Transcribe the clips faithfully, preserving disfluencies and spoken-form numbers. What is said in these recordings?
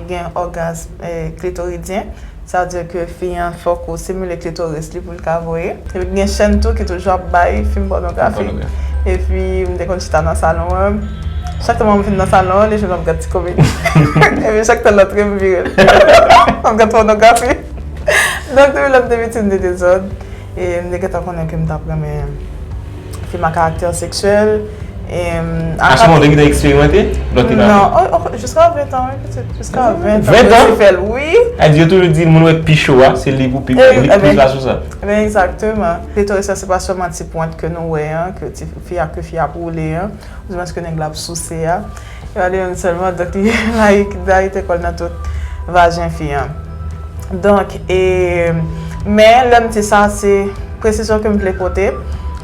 Gen ògasm eh, klitoridyen, sa vle di ke fi an fòk ou stimile klitoris li pou l ka voye. Epi gen chèn tou ki toujou ap bay fim pònografi. Pònografi. Epi m te konn chita nan salon an. Chak tan m fin nan salon an, li jwenn m ap gad ti komedi. Epi chak tan l antre, m vire l. M ap gad pònografi. Donk, depi lè m te piti, m te dezòd. E m te gentan konnen ke m t ap renmen fim a karaktè seksyèl. E, m, A se moman ou te gentan eksperimante? Lè w te pa Non, oh, oh, jiska ven tan, wi, pitit. Jiska ven tan. Ven tan? Mwen te fè l, wi. A di yo toujou di moun wè k pi cho a, se li pou pi, E, li e plis ben, la sou sa. E ben, egzakteman. Klitoris la, se pa sèlman ti pwent ke nou wè an, ke ti fi a, ke fi a ap woule an, oudimwens ke nèg la ap souse a. E pa li menm sèlman, donk li layite kò l nan tout vajen fi an. Donk, e, men lè m di sa, se presizyon ke m vle pote.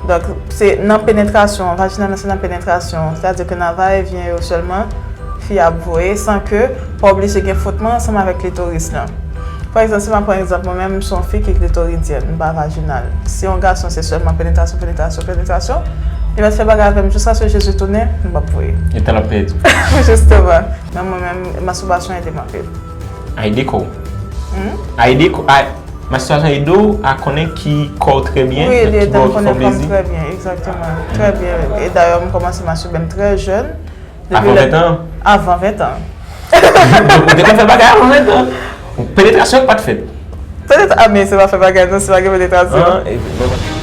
Donk, se nan penetrasyon, vajinal nan se nan penetrasyon, sètadi ke nan vayevyen yo sèlman, fi a ap voye, san ke pa oblije gen fwotman ansanm avèk klitoris lan. Pa egzanp, si m ap pran egzanp, mwen menm, m se yon fi ki klitoridyen, m pa vajinal. Si yon gason se sèlman penetrasyon, penetrasyon, penetrasyon, li mèt fè bagay avè m jiskaske Jezi tounen, m p ap voye. E tan l ap pèdi. Jisteman. Men mwen menm, mastibasyon ede m anpil. A ede kò w. Hmm? A ede kò, a, mastibasyon ede w a konnen ki kò w trè byen, Wi, li ki ede bò m w fè konnen w kò m plezi. Trè byen, egzakteman. Trè byen. E dayè, m kòmanse mastibe m trè jèn. Depi Avan lè- ven tan? Avan ven tan. Donk, ou gentan fè bagay avan ven tan. Penetrasyon k pa t fèt. Petèt, a, men se pa fè bagay, non, se pa gen penetrasyon. An, e, bon.